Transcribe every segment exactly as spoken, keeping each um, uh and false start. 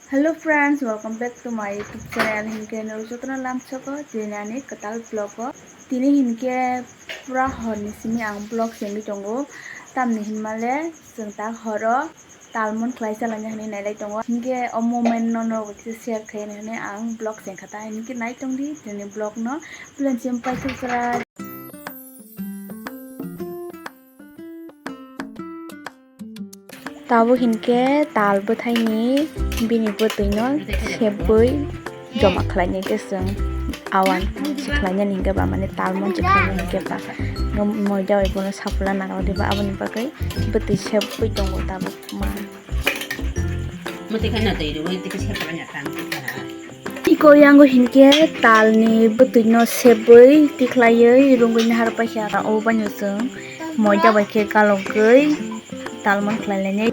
Hello friends, welcome back to my YouTube channel. Hinkhe no jotono lamsoko tini ani kwtal vlog o. Tini hinkhe pura hor ni simi ang vlog sengwi tongo. Tamni hinmale chwng ta horo talmon khlai chalani hinwi nailai tongo. Hinkhe o moment no norok bai kisa share khaina hinwi ang vlog sengkha ta. Hinkhe nai tongdi tini vlog no. Plan sim paithak chwla. Tabuk hinkhe tal bwthaini bini bwtwino sebwi joma khlainai khe chwng awan se khlainani hinkhe ba mane talmon se khlainani hinkhe ba moida bai bono sapla nang diba aboni bagwi bwtwi sebwi tongo tabuk ma. Mwtwi khe no twi rwui twi khe sepra ya tang twi kha. Iko yango hinkhe talni bwtwino sebwi tikhlaiwi rungwi nahar paikha. O baino chwng moida bai khe galogwi talmon khlai lainai.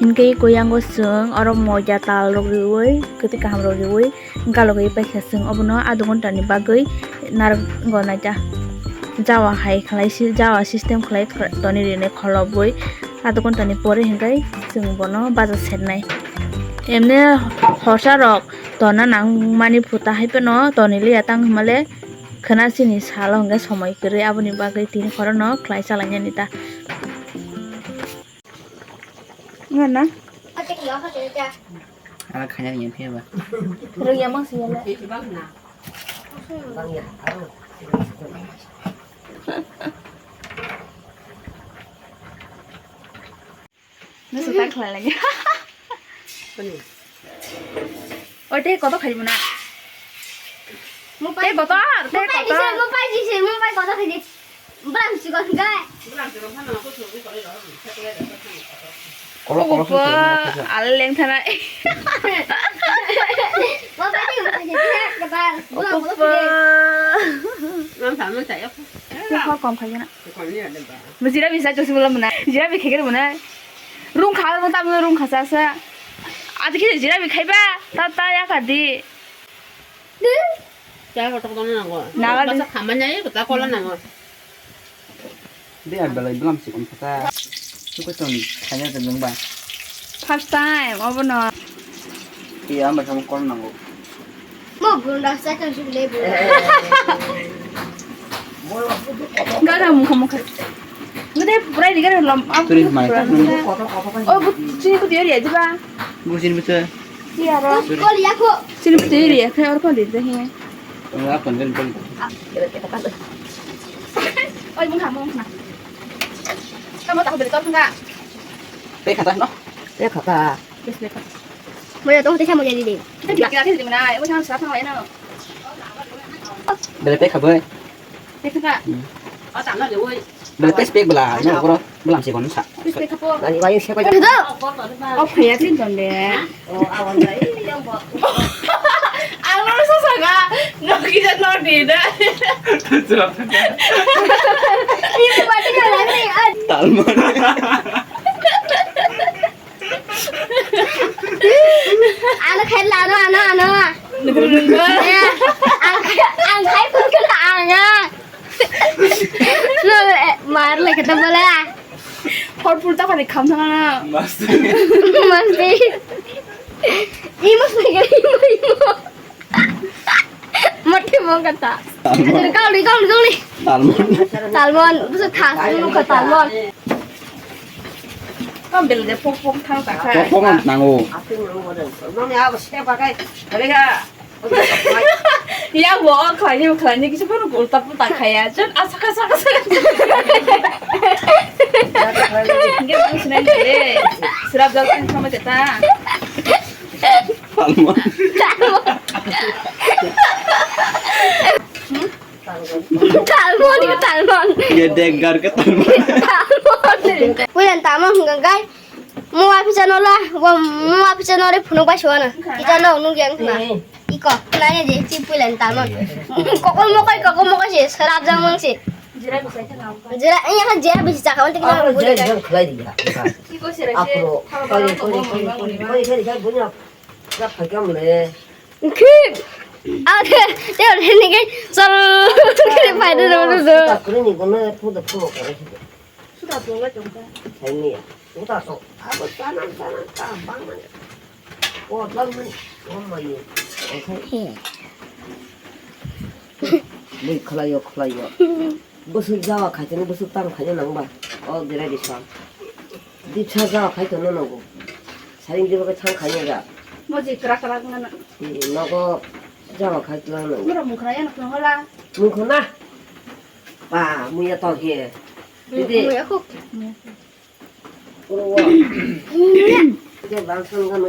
Hinkhe iko yango chwng oro moida tal rok riui, kwtwi kaham rok riui, galogwi paikha chwng obono adha ghonta ni bagwi narwk gonai ta. Jawa hai khlai si, jawa system khlai tonwi rinai kholobwi adha ghonta ni pore hinkhe chwng bono baja sernai. Emne horsa rok tonna nangmani phuta hai phano tonwi liya tang hinmale. Khwna chini salo hwnkhe somoi kwrwi, aboni bagwi tini khorokno khlai chalainani ta. Wngkha na? Ala khaina ni phiya ba. Rwngya mang siyala. Nasa tak khlai lagi. Oi, tei kotor khai muna. Tei kotor, tei kotor. Mo pai dise, mo pai kotor khai di. Bram si kon gai. Kolok, kolok, kolok, kolok. Aleng thana. Mo pai di, mo pai di. Bram kotor khai di. Nang sama saya. Kok kom khai na? Jirabi sa josi mula muna. Jirabi khegre muna. Rung kha, rung tam, rung kha sa sa. Ati khe jirabi khaiba. Ta, ta ya ka di. Ya kotor kotor nango. Naga di. Basa khamanya ya kotor kotor nango. Di ar belai blam si kon kha. Suka ton khanya de nang ba. First time, obo no. Iya, amba sama kol nango. Mo gunda sa kan suk le bu. Gara mukha mukha. Ngade purai di gara lom. Turi mai. Oh, bu sini ku tiar ya jiba. Bu sini betul. Iya ro. Kol ya ko. Sini betul ya, kayak orang kol di deh ya. Orang apa nih? Oi, mukha mukha. Kamu tahu beli kol enggak? Pe kata no? Pe kata. Maya tong tesa mo jadi deh. Kita kira kira di mana? Ibu jangan serap sama enak. Bele pek kha bai. Pek kha. Hmm. Oh, tak ada deh, woi. Bele pek pek bela, no bro. Belam si kon sa. Pek pek kha po. Lagi lagi siapa? Itu. Oh, kayak sih ton deh. Oh, awan deh. Ini yang buat. Ang nang sa sa ga. No kita no di deh. Ini buat jalan nih. Talmon. Ano khaila ano ano ano. Nugro nugro. Ang ang khai pun kena anga. No mar le kita bola. Hor pul ta kare kham thang na. Masti. Masti. Imo sui imo imo. Mati mo kata. Talmon. Kau ni kau ni kau ni. Talmon. Talmon. Busu khas nu ka talmon. Kam bel de pok pok thang ta kha. Pok pok nango. Nong ya ba se ba kai. Kare ga. Ya bo khlai ni khlai ni kisa pun ulta pulta khaya. Jon asa ka sa ka sa. Nge bang sinai de. Sirap jal kan sama kata. Talmon. Talmon, talmon. Ye denggar ke talmon. Talmon. Puilan talmon hingga gai. Mua pisa nola, mua pisa nore phunuk bai suana. Kita no nung yang na. Iko, nanya je, si puilan talmon. Kokol mokai, kokol mokai si, serap jang mang si. Jera, iya kan jera bisi chakha, mantri kita. Apa jera jam khlai dia. Iko sira se. Apa? Kau kau kau kau kau kau kau kau kau kau. Oke. Oke, dia udah nih, guys. Selalu kiri pada dulu, dulu. Sudah kau ini guna, sudah kau kau. Sudah tua lah, jom kan. Ini ya. Sudah so. Apa sana, sana, tambang mana? Oh, tambang. Oh, my. Oke. Bui khlaio, khlaio. Bwswk jawa khaitoni, bwswk tamo khaina nangba. O jirai di sam. Dipsa jawa khaitono nango. Saring dibo khe thang khaina da. Moji kra kra ngana. Nogo jawa khaitla nango. Mura mukra yana khna hola. Mukho na. Ba, muya to he. Didi. Muya khuk. Uro. Dia bangsan kan.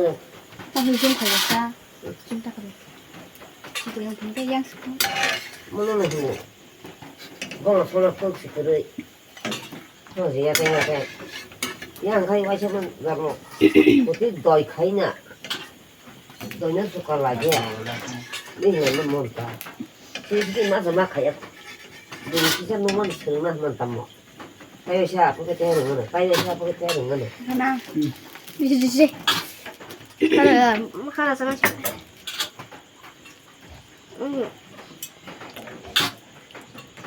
Tahu jin kaya sa. Cinta kami. Itu yang penting yang suka. Mana lagi? Bang, sono kok sikere. Kok sih ya tengah tengah. Yang kai waisa pun gak mau. Kopi doi kai na. Doi na suka lagi ya. Ini yang mau ta. Sih sih masa mah kayak. Doi sih kan mau mana senang mana tamu. Kayo siya apa kita yang mana? Kayo siya apa kita yang mana? Mana? Di sini di sini. Kalau makan sama siapa?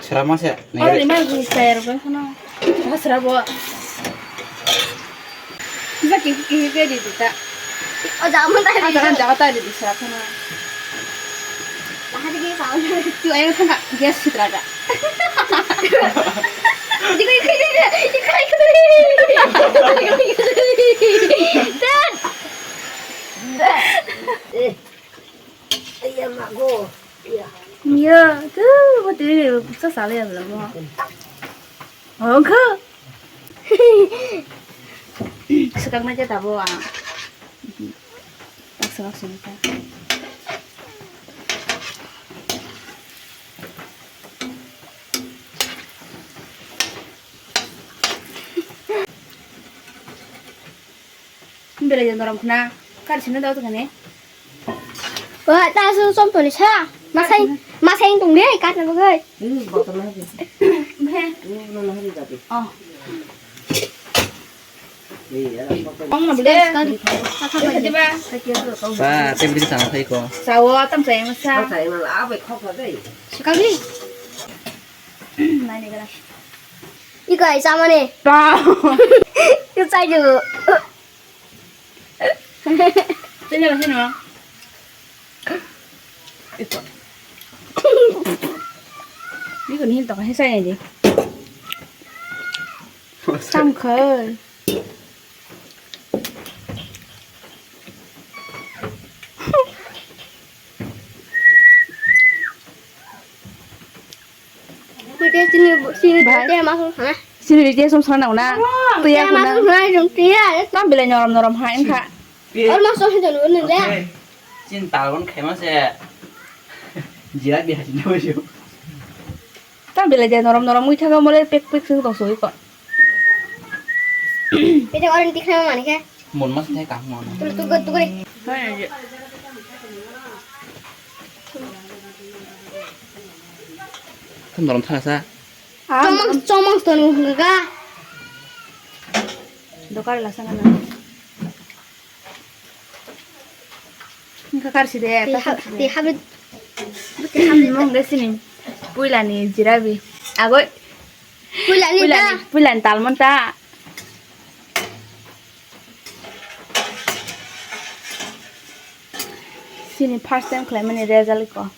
Sera ma se. Oro ni ma gu sayar ko kono. Sera bo. Ba ki ki ke di ta. O jaga man ta. Jaga jaga ta di sera kono. Bahar ke sao. Tu ayo thang gas sitra ga. Di ko di ko di ko. Dad. Eh. Iya, mak go. Iya. Iya, tuh, buat ini, susah salah ya, belum mau. Oke. Sekarang aja tak bawa. Tak sekarang sini, tak. Belai jang dorom khna, kar sino dao to khane. Wah, ta su som toni sa. Masai, masai tong de, kat na bagai. Ini botol lagi. Meh. Ini belum lagi tadi. Oh. Iya, botol. Ong na bole. Sekali. Ba, tebri sama kai ko. Sawo tam sai masa. Tam sai mal abe khok dei. Sekali. Nai ni gara. Iko ai samane. Ta. Iko sai ju. Tanya lah sini, Bang. Iko. Iko ni hiltok, he saya ni. Sam khai. Sini, sini, Bhai. Dia masuk sana. Sini dia som sana na. Tuya dia kuna. Masuk sana, jom tuya. Tam belai norom norom hai engkha. Or masuk sana dulu nih ya. Chin talon khaima se. Jira biha chin jauh jauh. Tam belai dia norom norom ui thaga mole pek pek sing tong sui ko. Pete orang tikna mana khe? Mon mas thai kang mon. Tul tul tul. Kan dorong thana sa. Chomang chomang ton ga. Dokar la sana na. Engkha karsi de, ti ha-, ti habit. Mung de sini puila ni jirabi. Agoi. Puila ni puila ta. Ni, puila ni talmon ta. Sini first time khlaimani result ko.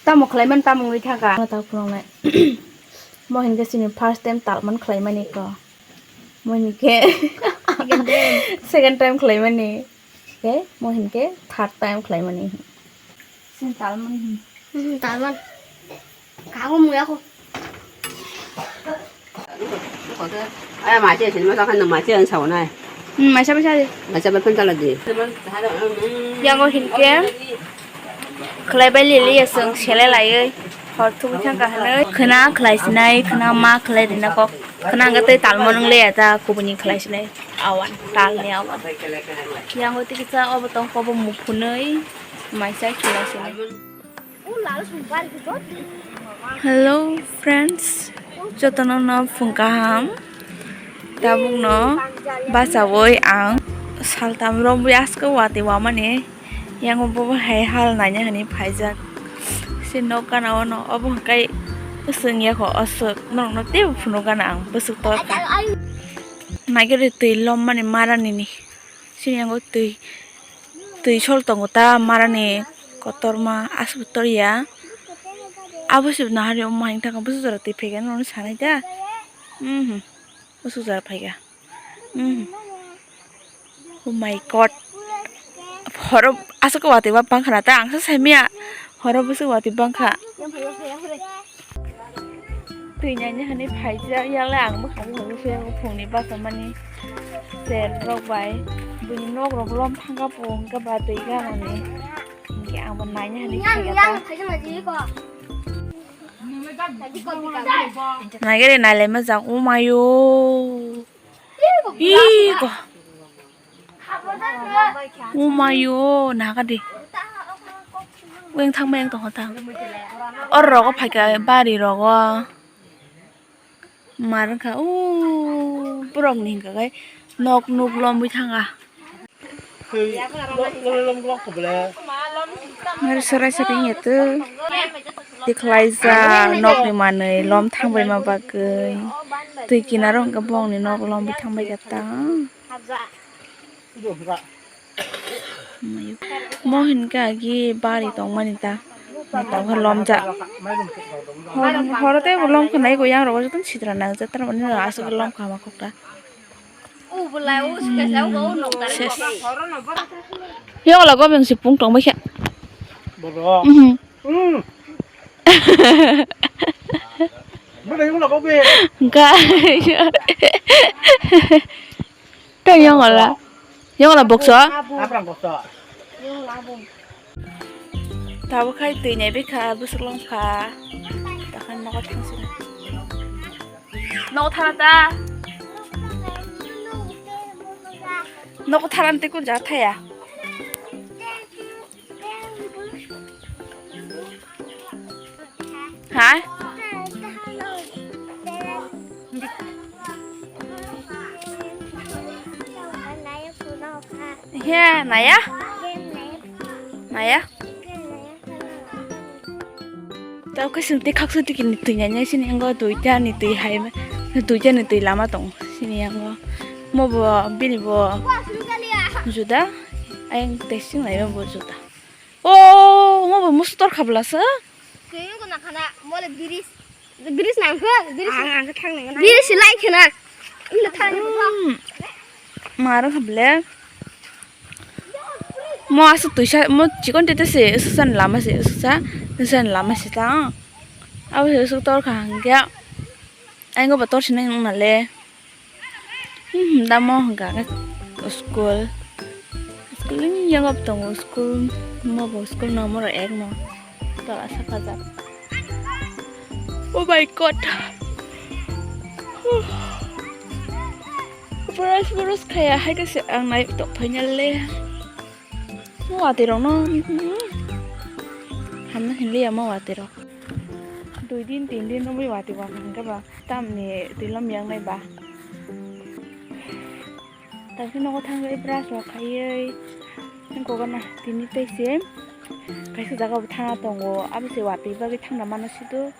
Tamo khlaimani tamo wngwi thangkha. Ano ta phunuknai. Mo hinkhe sini first time talmon khlaimani ko. Mo hinkhe second time khlaimani. Ke mo hinkhe third time khlaimani. Sin talmon hin. Hmm, talmon. Kago muya ko. Aya mache sin ma kan mache an sauna. Hmm, macha macha de. Macha ba pun tala de. Yango hinkhe khlai bai lili ya song sele lai. Hor thung thang ka hanai. Khna khlai sinai, khna ma khlai rina kok. Khna ga tei talmon nung le ya ta kubuni khlai sinai. Awan, tal ni awan. Yang oti kisa obo tong kobo muphunui, maisa khila sini. U lal sumpar gitu. Hello friends, jotono no phung kaham. Tabukno bachawi ang saltam romwi asko watwi wamani yango bobo hai hal naina hwnwi phaijak. Se nok gana ono obo hwnkhe bwswk wngya kho aswk norokno teibo phunuk gana ang bwswk torkha. Naigari twi lommani mara nini. Sini yango twi, twi sol tongo ta marani kotorma aswk tor ya. Abo se nahari omo hai wngkha bwswk jora twi phaikha nini sanai ta. Mhm. Bwswk jora phaikha. Mhm. Oh my God. Horo aswk watwi ba bangkha na ta ang sa saimaya. Horo bwswk watwi bangkha. Twi naina hwnwi phaijak, yakle ang bwkhang bwkhang se phungni bachamani cherrok bai buini nok rok lom thangkha, phung hwnkhe ba twi ganani. Hwnkhe ang bo naina hwnwi phaikha ta. Naigari nailai majak, oh mayo. Ih, ko. Oh mayo, naga di. Weng thang meng tong ta. Or rogo phaikha bari rogo. Mar wngkha, oh, borok ni hwnkha khe nok nuk lomwi thanga. Mar sorai sorai ya tu. Tikhlaijak nokni manwi lom thangbaima bagwi. Twi kinaro hwnkhe bongni nok lomwi thangbaikha ta. Mo hinkhe agi bari tongmani ta. Tongkha lomjak. Hor, horo tei bo lomkha nai bo yang rogo jotono sitra nangjak, tar mani aswk lomkha hama khokta. Ses. Yola gobeng si pung tong baikha. Bodo. Mhm. Hmm. Bodo yola gobeng. Enggak. Tang yola. Yola bokso. Apa bokso? Tabuk khai twi nai bikha bwswk lomkha. Takhai nogo thangsi. Nogo thana ta. Nogo thana tei kun jaga thaya. Ha? He, naya? Naya? Tei khe chwng tei khaksa twi kini twi nai nai sini yango duita ni twi hai ma, duita ni twi lama tongo sini yango. Mo bo bini bo juda, ayang tei sing nai bo juda. O mo bo musu tor kha bwla sa. Kuyung ko na khana mole biris. Biris nang kho, biris. Ang, ang khe thang nang. Biris lai khana. Ila thang. Hmm. Maro kha bwle. Mo aswk twisa, mo chikon tete se, swsa ni lama se, swsa, swsa ni lama se ta. Abo se swk tor kha hwnkhe. Aingo ba tor sinai wng nale. Hmm, da mo hwnkha khe school. School ni yango tongo school, mo bo school no mo ek no. Tola sakajak. Oh my God. Brush, brush khaya hai khe se ang nai tok phaina le. Mo watwi rok no, hmm, hamna hinliya mo watwi rok. Dui din, tin din romwi watwi waka hwnkhe ba tamni twi lom yang nai ba. Tangkhe nogo thangwi brush rok khaiwi tongkha na tini tei se kaisa jaga bo thangna tongo, abo se watwi bagwi thangna mano sito.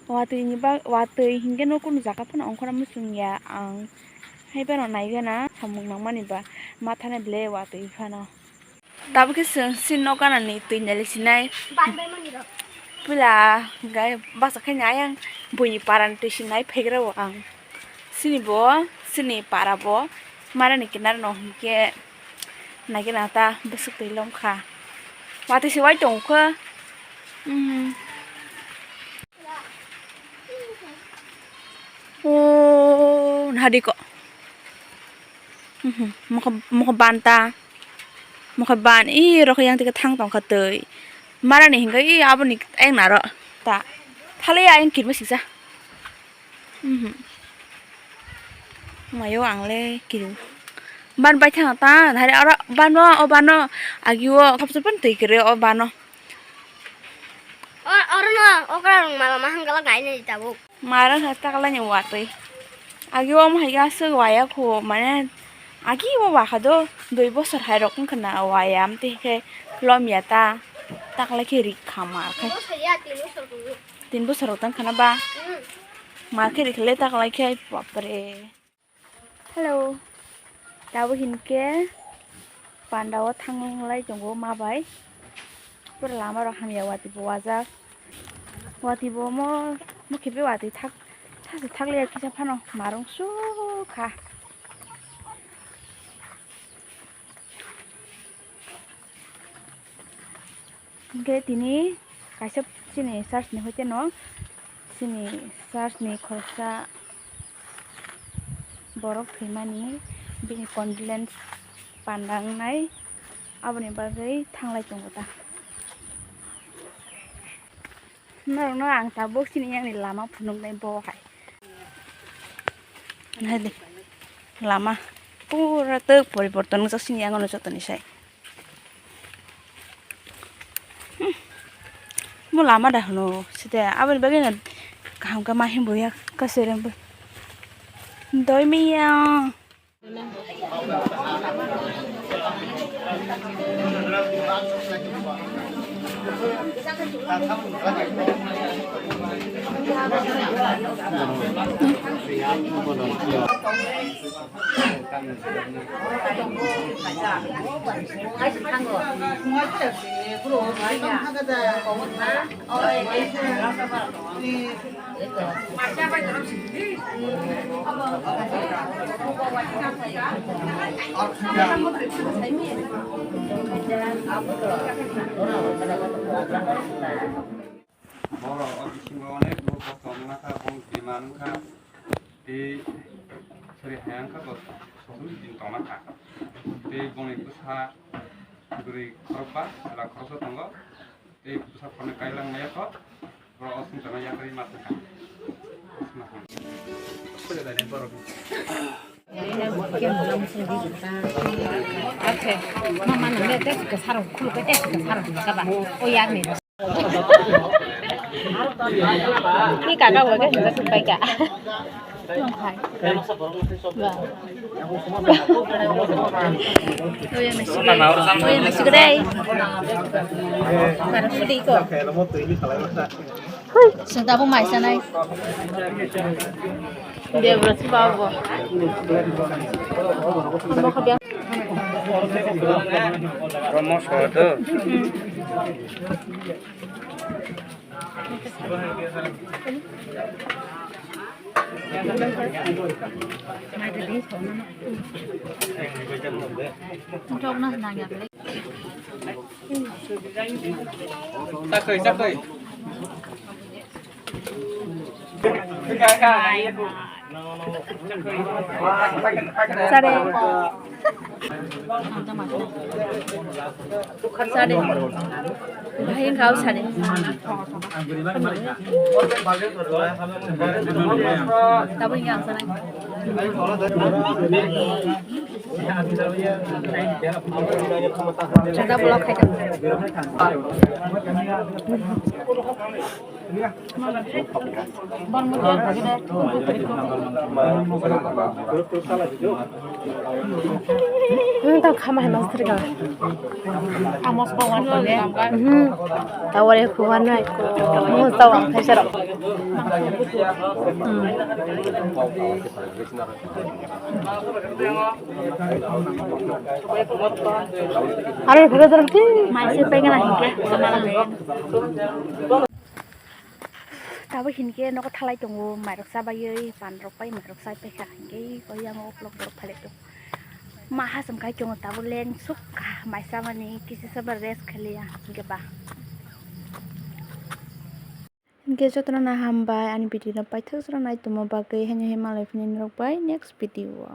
Watwi ni ba, watwi hinkhe no kunu jaga phano ongkhorna muchung ya ang. Hai phano nai gana samung nangmani ba ma thani ble watwi phano. Tabukhe chwng chini nok gana ni twi nai sinai. Ban bai mani rok. Pila gai basa khai nai ang buini para ni twi sinai phaigra o ang. Chini bo chini para bo mara ni kinar no hinkhe nai gana ta bwswk twi lom kha. Watwi se wai tong kha. Mhm. O nahadi ko. Mhm, mokho, mokho ban ta. Mokho ban, i rokhe yang tike thang tong kha twi. Mara ni hinga i aboni eng naro ta. Thale ya eng kirma sisa. Mhm. Mayo ang le kiru. Ban bai thang ta, hari aro bano, o bano, agi o khapsa pan twi kire o bano. Oro no okra rung mala mahang gala gainai tabuk. Mara kha taklai ni watwi. Agi o mohai ga aswk waya kho, mane agi o wakha do dui bosor hai rok wngkha na waya, amtwi khe lomya ta taklai khe rik kha mar khe. Tin bosor rok tang khana ba. Mar khe rik khe le taklai khe bapre. Hello. Tabuk hinkhe panda o thanglai tongo ma bai. Pura lama rok hamya, watwi bo wajak. Watwi bo mo, mo khibi watwi thak, thasi thak liya kisa phano marung su kha. Hingke tini kaisa chini church ni hoite no, chini church ni khoroksa borok thwimani bini condolence panda wngnai, aboni bagwi thanglai tongo ta. Norokno ang tabuk chini yang ni lama phunuknai bo hai. Naidi lama pura twk poriborton wngjak chini yang ano jotoni sai. Hmm. Mo lama da hwno site aboni bagwi no kaham khe ma himbo ya kasereng bo. Doi miya. Borok o bisingo onek borok kosto wngma kha, bong bemar wngkha, tei sori hai wngkha, bo sosoni din tongma kha. Tei bongni bwsa bwrwi khorokba, chwla khoroksa tongo. Tei bwsa phone kailang maya kho, borok o swngcharno yakarwi ma thangkha. Mama nang le test ka sarong khulu ka test ka sarong ka ba. O yar ni. Ni ka ka wa ka hinja ku pai ka. Long khai. Ba. O yar ni sugre. O yar ni sugre. Para sudi ko. Hui, sing tabuk mai sanai. Debra si babu. Romo soto. Chakoi, chakoi. Sare. Sare. Bahai kau sare. Tabuk yang sana. Chada bolak khai. Hmm, tau khama hai mas thri ka. Amos ko wan ko ne. Hmm. Tawari ko wan nai ko. Mo tau ang khai sero. Hmm. Are bhura dor ki. Mai se pai kana hingke. Tabo hinkhe nogo thalai tongo, mairok chabaiwi, panrok pai mairok chai paikha hinkhe, koi yango uklok borok phailaio. Ma hacham khai tongo, tabuk leng suk kha, mai chamani kisa saba rest khaliya hinkhe ba. Hinkhe jotono no hambai ani video no paithak jora naitongma bagwi, haino hai malai phini norok bai next video o.